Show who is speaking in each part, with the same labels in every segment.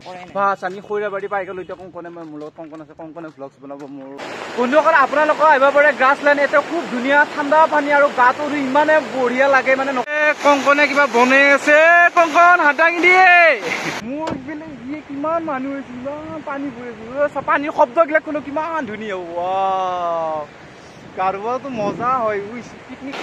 Speaker 1: Bus আমি খৈৰাবাৰী পাই গ'লো। এতিয়া কংকনে, মই মোৰ লগত কংকন আছে, কংকনে ভ্লগছ বনাব। মোৰ বন্ধুসকল, আপোনালোকৰ আহিব পাৰে গ্ৰাছলেণ্ড। এতিয়া খুব ধুনীয়া ঠাণ্ডা পানী আৰু গাটো ধুই ইমানে বঢ়িয়া লাগে মানে। কংকনে কিবা বনাই আছে, কংকন হাত দাঙি দিয়ে। মোৰ ইফালে ইয়ে কিমান মানুহ হৈছে, ইমান পানী পৰি আছে, পানীৰ শব্দবিলাক শুনো কিমান ধুনীয়া। ৱাও, গা ধোৱাটো মজা হয় বুজিছে। পিকনিক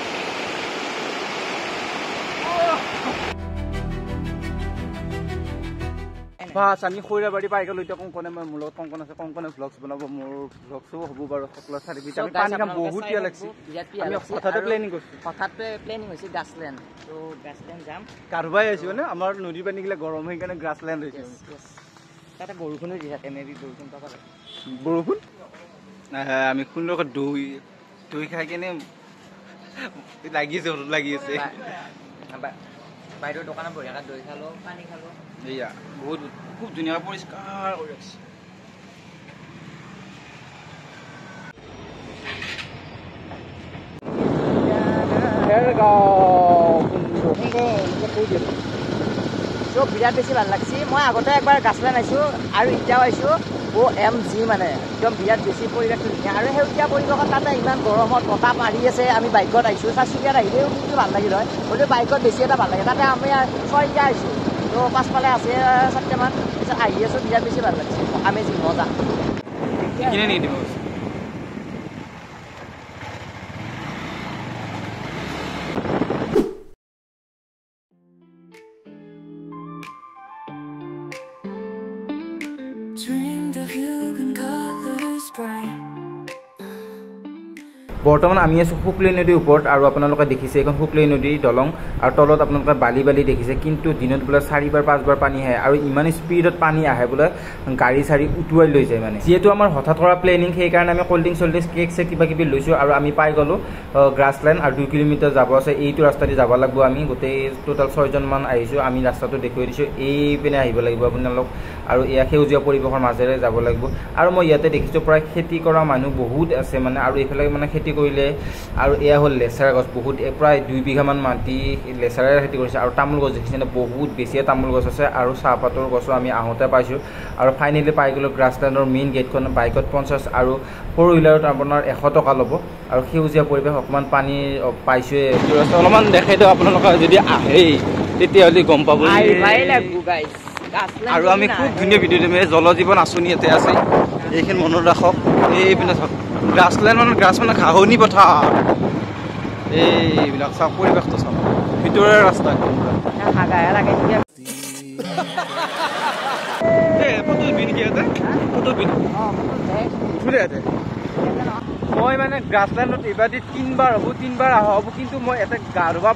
Speaker 1: বাছ আমি খৈৰাবাৰী পাই গ'লো। এতিয়া কংকনে, মই মোৰ লগত কংকন আছে, কংকনে ভ্লগছ বনাব। মোৰ ভ্লগছো হ'ব বাৰু সকলো চাৰিবি। আমি পানী খাম, বহুত পিয়াহ লাগছে। আমি হঠাতে প্লেনিং কৰিছোঁ,
Speaker 2: হঠাতে প্লেনিং হৈছে গ্ৰাছলেণ্ড। ত' গ্ৰাছলেণ্ড যাম,
Speaker 1: গা ধুবাই আহিছোঁ। মানে আমাৰ নদীৰ পানীগিলা গৰম, সেইকাৰণে গ্ৰাছলেণ্ড হৈছে।
Speaker 2: তাতে বৰষুণো দি থাকে, মে বি বৰষুণ পাব লাগে।
Speaker 1: বৰষুণ আমি সুন্দৰকৈ দৈ দৈ খাই কেনে লাগি আছে, লাগি আছে।
Speaker 2: বাইদেউৰ দোকানত বঢ়িয়াকৈ দৈ খালোঁ, পানী খালোঁ।
Speaker 1: এয়া বহুত খুব ধুনীয়া পৰিষ্কাৰ কৰি ৰাখিছে।
Speaker 2: চ' বিৰাট বেছি ভাল লাগছে। মই আগতে একবাৰ গ্ৰাছলেণ্ড আহিছোঁ আৰু এতিয়াও আহিছোঁ। OMG মানে একদম বিৰাট বেছি পৰিৱেশটো ধুনীয়া আৰু সেউজীয়া পৰিৱেশত। তাতে ইমান গৰমত বতাহ মাৰি আছে। আমি বাইকত আহিছোঁ, চাৰিচকীয়াত আহিলেও কিন্তু ভাল লাগিল হয়, হ'লেও বাইকত বেছি এটা ভাল লাগে। তাতে আমি 6টা আহিছোঁ, ত' পাছফালে আছে 4টামান, পিছত আহি আছোঁ। বিৰাট বেছি ভাল লাগিছে, আমেজিং মজা।
Speaker 3: বৰ্তমান আমি আছোঁ শুক্লি নদীৰ ওপৰত আৰু আপোনালোকে দেখিছে এইখন শুক্লি নদীৰ দলং আৰু তলত আপোনালোকে বালি বালি দেখিছে। কিন্তু দিনত বোলে 4বাৰ 5বাৰ পানী আহে আৰু ইমান স্পীডত পানী আহে বোলে গাড়ী চাড়ী উটুৱাই লৈ যায়। মানে যিহেতু আমাৰ হঠাৎ কৰা প্লেনিং, সেইকাৰণে আমি cold drink cold drinks cake চেক কিবা কিবি লৈছোঁ আৰু আমি পাই গ'লোঁ গ্ৰাছলেণ্ড। আৰু 2 কিলোমিটাৰ যাব আছে, এইটো ৰাস্তা দি যাব লাগিব। আমি গোটেই টোটেল 6জনমান আহিছোঁ। আমি ৰাস্তাটো দেখুৱাই দিছোঁ, এইপিনে আহিব লাগিব আপোনালোক আৰু এয়া সেউজীয়া পৰিৱেশৰ মাজেৰে যাব লাগিব। আৰু মই ইয়াতে দেখিছোঁ প্ৰায় খেতি কৰা মানুহ বহুত আছে মানে, আৰু এইফালে মানে খেতি কৰিলে। আৰু এয়া হ'ল লেচেৰা গছ, বহুত প্ৰায় 2 বিঘামান মাটি লেচেৰাৰে খেতি কৰিছে। আৰু তামোল গছ দেখিছেনে, বহুত বেছিয়ে তামোল গছ আছে। আৰু চাহপাতৰ গছো আমি আহোঁতে পাইছোঁ। আৰু ফাইনেলি পাই গ'লোঁ গ্ৰাছলেণ্ডৰ মেইন গেটখন। বাইকত 50 আৰু ফ'ৰ হুইলাৰত আপোনাৰ 100 টকা ল'ব। আৰু সেউজীয়া পৰিৱেশ, অকণমান পানী পাইছোঁৱে।
Speaker 1: অলপমান দেখাই দিওঁ আপোনালোকে, যদি আহেই তেতিয়াহ'লে গম পাব। আৰু আমি খুব ধুনীয়া ভিডিঅ' দিম। এই জল জীৱন আঁচনি ইয়াতে আছে, এইখিনি মনত ৰাখক। এইপিনে চাওক গ্ৰাছলেণ্ড মানে গ্ৰাছ মানে ঘাঁহনি পথাৰ। এইবিলাক চাওক, পৰিৱেশটো চাওক, ভিতৰুৱা ৰাস্তা একদম। মই মানে গ্ৰাছলেণ্ডত এইবাৰ দি 3বাৰ হ'ব, 3বাৰ অহা হ'ব। কিন্তু মই ইয়াতে গা ধোৱা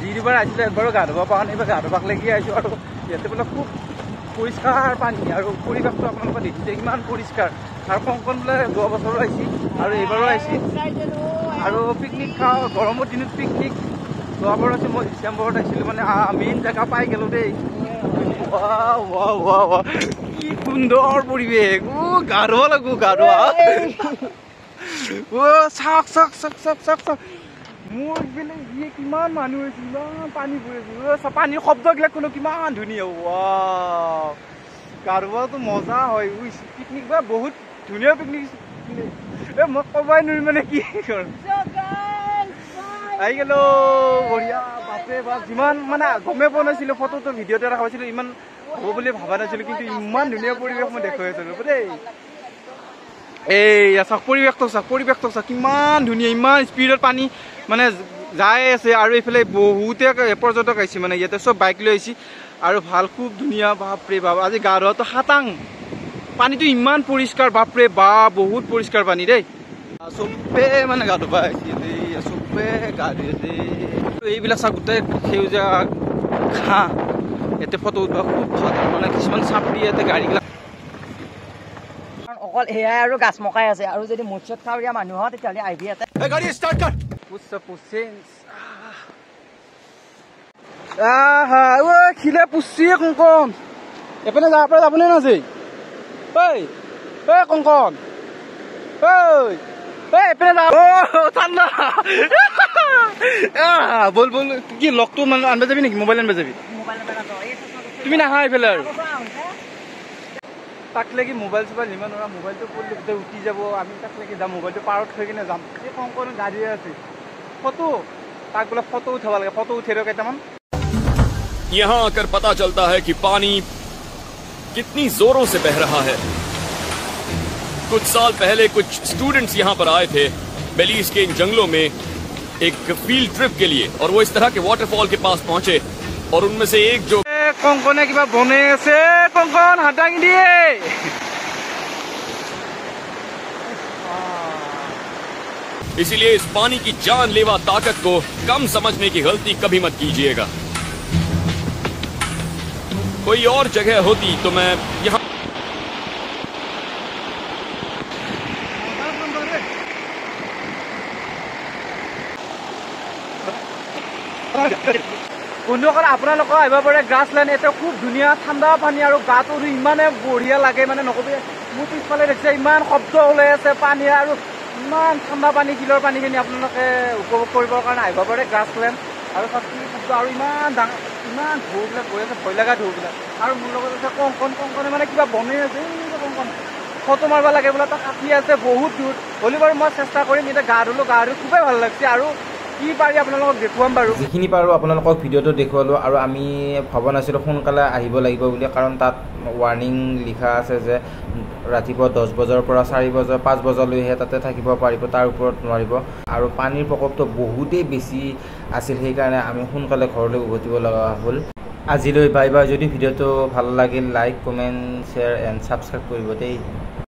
Speaker 1: যি দুবাৰ আহিছিলোঁ একবাৰো গা ধুব পৰা নাই। এইবাৰ গা ধোবাক লাগি আহিছোঁ। আৰু ইয়াতে বোলে খুব পৰিষ্কাৰ পানী আৰু পৰিৱেশটো আপোনালোকে দেখিছে ইমান পৰিষ্কাৰ। আৰু কংকন বোলে যোৱা বছৰো আহিছে আৰু এইবাৰো আহিছে। আৰু পিকনিক খাওঁ গৰমৰ দিনত পিকনিক যোৱাবাৰ আছে। মই ডিচেম্বৰত আহিছিলোঁ, মানে মেইন জেগা পাই গ'লোঁ দেই। কি সুন্দৰ পৰিৱেশ। অ' গা ধুব লাগিব, গা ধোৱা। অ' চাওক চাওক চাওক চাওক চাওক চাওক, মোৰ ইফালে ইয়ে কিমান মানুহ হৈছে, ইমান পানী পৰি আছে, পানীৰ শব্দবিলাক শুনো কিমান ধুনীয়া। ৱাও, গা ধোৱাটো মজা হয় বুজিছে। পিকনিক বা বহুত ধুনীয়া পিকনিক। এই মই ক'বই নোৱাৰিম মানে কি কৰিম। আহি গ'লো বঢ়িয়া, বাপৰে বাপ। যিমান মানে গমেই পোৱা নাছিলোঁ, ফটোটো ভিডিঅ'তে দেখা পাইছিলোঁ, ইমান হ'ব বুলি ভবা নাছিলোঁ, কিন্তু ইমান ধুনীয়া পৰিৱেশ মই দেখুৱাই আছিলোঁ দেই। এই চাওক পৰিৱেশটো, চাওক পৰিৱেশটো, চাওক কিমান ধুনীয়া, ইমান স্পীডত পানী মানে যাই আছে। আৰু এইফালে বহুতে পৰ্যটক আহিছে, মানে ইয়াতে চব বাইক লৈ আহিছে। আৰু ভাল, খুব ধুনীয়া, বাপৰে বাপ। আজি গা ধোৱাটো খাটাং, পানীটো ইমান পৰিষ্কাৰ, বাপৰে বাপ, বহুত পৰিষ্কাৰ পানী দেই। চবে মানে গা ধুব আহিছে দেই, চবে গা ধুই আছে। এইবিলাক চাওক গোটেই সেউজীয়া ঘাঁহ, ইয়াতে ফটো উঠোৱা খুব ভাল। মানে কিছুমান চাপৰি ইয়াতে গাড়ীবিলাক
Speaker 2: অকল সেয়াই আৰু গাছ মকাই আছে। আৰু যদি মুঠ চুত খাৱৰীয়া মানুহ হয় তেতিয়াহ'লে আহিবি ইয়াতে।
Speaker 1: খিলে পুচি কংকন, এপিনে যাব পৰা যাবনে নাযায়? ঐ ঐ কংকন, ঐ ঐ এপিনে যা। অ' ঠাণ্ডা। বল বল, কি লগটো মানে আনিব যাবি নেকি? মোবাইল আনিব যাবি? তুমি নাহা এইফালে আৰু? তাক লাগি মোবাইল চোবাইল নিব নোৱাৰা, মোবাইলটো পৰিলে গোটেই উঠি যাব। আমি তাক লাগি যাম, মোবাইলটো পাৰত থৈ কিনে যাম। এই কংকন গাড়ী আছে, ফটো তাক বোলে ফটো উঠাব লাগে, ফটো উঠাই দিয়ক কেইটামান।
Speaker 4: यहाँ आकर पता चलता है कि पानी कितनी जोरों से बह रहा है। कुछ साल पहले कुछ स्टूडेंट्स यहाँ पर आए थे बेलीज के इन जंगलों में एक फील्ड ट्रिप के लिए, और वो इस तरह के वाटरफॉल के पास पहुंचे और उनमें से एक जो
Speaker 1: কংকনে কিবা বনাই আছে, কংকন হাত দাঙি দিয়ে।
Speaker 4: इसीलिए इस पानी की जानलेवा ताकत को कम समझने की गलती कभी मत कीजिएगा। कोई और जगह होती तो मैं यहाँ
Speaker 1: বন্ধুসকল আপোনালোকৰ আহিব পাৰে গ্ৰাছলেণ্ড। ইয়াতে খুব ধুনীয়া ঠাণ্ডা পানী আৰু গাটো ধুই ইমানে বঢ়িয়া লাগে, মানে নকবি। মোৰ পিছফালে দেখিছে ইমান শব্দ ওলাই আছে পানী আৰু ইমান ঠাণ্ডা পানী, শিলৰ পানীখিনি আপোনালোকে উপভোগ কৰিবৰ কাৰণে আহিব পাৰে গ্ৰাছলেণ্ড। আৰু তাত কি শব্দ আৰু ইমান ডাঙৰ ইমান ঢৌবিলাক গৈ আছে, ভয় লগা ঢৌবিলাক। আৰু মোৰ লগত আছে কংকন, কংকনে মানে কিবা বনাই আছে। এই যে কংকন ফটো মাৰিব লাগে বোলে, তাক আঁকি আছে বহুত দূৰ। হ'লেও বাৰু মই চেষ্টা কৰিম। এতিয়া গা ধুলোঁ, গা ধুই খুবেই ভাল লাগিছে আৰু কি পাৰি আপোনালোকক দেখুৱাম বাৰু,
Speaker 3: যিখিনি পাৰোঁ আপোনালোকক ভিডিঅ'টো দেখুৱালোঁ। আৰু আমি ভবা নাছিলোঁ সোনকালে আহিব লাগিব বুলি, কাৰণ তাত ৱাৰ্ণিং লিখা আছে যে ৰাতিপুৱা 10 বজাৰ পৰা 4 বজা 5 বজালৈহে তাতে থাকিব পাৰিব, তাৰ ওপৰত নোৱাৰিব। আৰু পানীৰ প্ৰকোপটো বহুতেই বেছি আছিল, সেইকাৰণে আমি সোনকালে ঘৰলৈ উভতিব লগা হ'ল। আজিলৈ বাই বাই। যদি ভিডিঅ'টো ভাল লাগিল like, comment, share and subscribe কৰিব দেই।